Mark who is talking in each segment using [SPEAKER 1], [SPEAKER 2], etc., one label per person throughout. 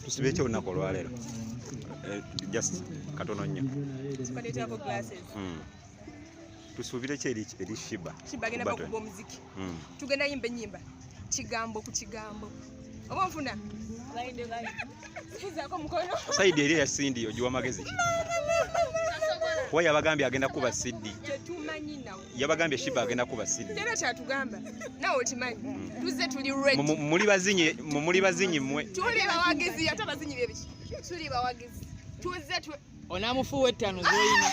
[SPEAKER 1] Tusibe ekyo olunaku olwaleero just katono nnyo. Tusuubire ki eri Shiba?
[SPEAKER 2] Shiba agenda bakuba omuziki. Tugenda yimba ennyimba kigambo ku kigambo. Oba nfuna? Sikuzaako mukono.
[SPEAKER 1] Saidi eri eya Cindy ogiwa magezi ki? Kuba yabagambye agenda kuba Cindy.
[SPEAKER 2] Tetumanyi nawe.
[SPEAKER 1] Yabagambye Shiba agenda kuba Cindy.
[SPEAKER 2] Era kyatugamba. Nawe okimanyi. Tuzze tuli ready.
[SPEAKER 1] Muli bazinyi mmwe.
[SPEAKER 2] Tuli bawagizi ate abazinyi bye biki? Tuli bawagizi. Tuzze tu
[SPEAKER 3] onamufuuwa 5 z'olina.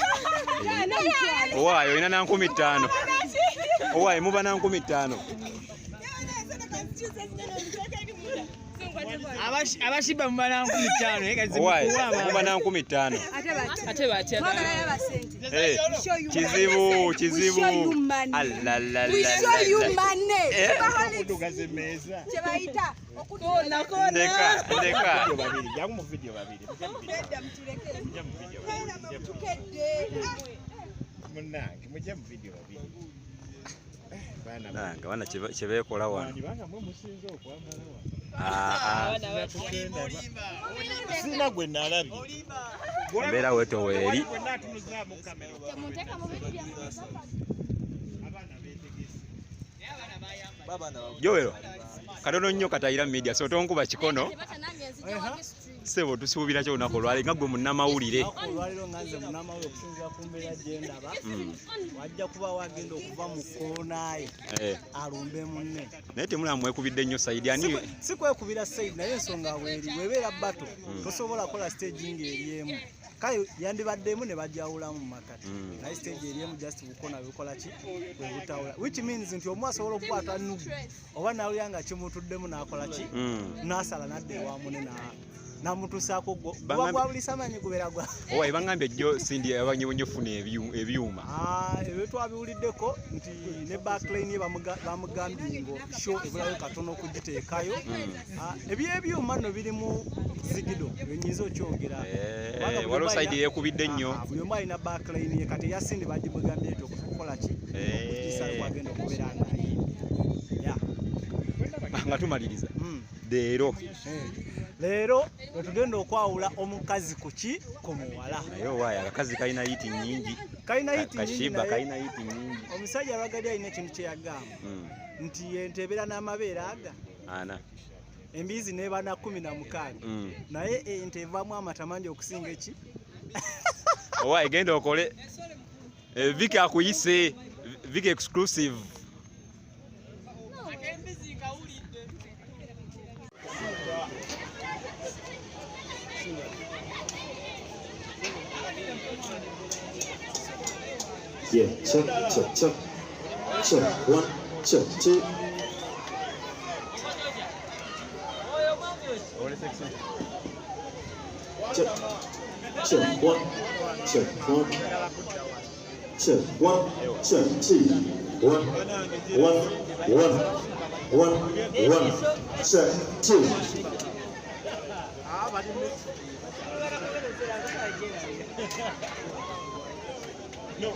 [SPEAKER 1] Owaaye olina na 5000. Owaaye muba na 5000.
[SPEAKER 3] Abashiba muba na 5000.
[SPEAKER 1] Owaaye muba na 5000.
[SPEAKER 3] Ate batya.
[SPEAKER 1] Kizibu kizibu.
[SPEAKER 2] We show you money. Kyebayita
[SPEAKER 1] Ndeka ndeka.
[SPEAKER 4] Jangu mu video babiri. Munnange mujje mu video babiri.
[SPEAKER 1] Nange bana kyebeekola wano.
[SPEAKER 4] Banga mwe musinze okwambala wano. Sina gwe nalabye.
[SPEAKER 1] Embeera weetoweeri. Joel, katono nnyo Katayira Media, so tonkuba kikono. Ssebo tusuubira ki olunaku olwaleero nga ggwe munnamawulire?
[SPEAKER 5] Olwaleero nga nze munnamawulire okusinziira ku mbeera gye ndaba, wajja kuba wagenda okuva mu kkoonaye alumbe munne.
[SPEAKER 1] Naye temulaba mwekubidde nnyo Saidi ani?
[SPEAKER 5] Si kwekubira Saidi naye ensonga weeri webeera battle tosobola kukola stage ng'eri emu. Kale yandibaddemu ne bajawulamu mu makati. Naye stage eri emu just bukona bukola ki? Bwe butawula. Which means nti omu asobola okukwata nnugu oba n'awulira nga kimutuddemu n'akola ki? N'asala n'adda ewa munne namutusaako gwa gwabulisa amanyi gubeera gwa.
[SPEAKER 1] Owa ebangambye jjo Cindy abanyibonye ofuna ebyuma.
[SPEAKER 5] Ebyo twabiwuliddeko nti ne backline ye bamugambye ngo show ebulayo katono okugiteekayo. Ebyebyuma nno biri mu zigido enyinza okyogera.
[SPEAKER 1] Waliwo side yeekubidde nnyo.
[SPEAKER 5] Buli omu alina backline ye kati eya Cindy bagimugambye nti okukola ki? Okugisala kwagenda okubeera nga ayimbye.
[SPEAKER 1] Nga tumaliriza. Leero.
[SPEAKER 5] Leero wetugenda okwawula omukazi ku ki ku muwala.
[SPEAKER 1] Naye owaaye akakazi kalina hiti nnyingi.
[SPEAKER 5] Kalina hiti nnyingi.
[SPEAKER 1] Kashiba kalina hiti nnyingi.
[SPEAKER 5] Omusajja Lwagadya alina ekintu kye yagamba nti ente ebeera n'amabeere aga
[SPEAKER 1] ana.
[SPEAKER 5] Embizi n'eba na 16. Naye ente evaamu amata mangi okusinga eki?
[SPEAKER 1] Owaaye genda okole. Viki akuyise. Viki exclusive.
[SPEAKER 6] Yeah, check, check, check, check, 1, check, 2. Check, check, 1, check, 1, check, 1, check, 2, 1, 1, 1, 1, 1, check, 2.
[SPEAKER 4] No,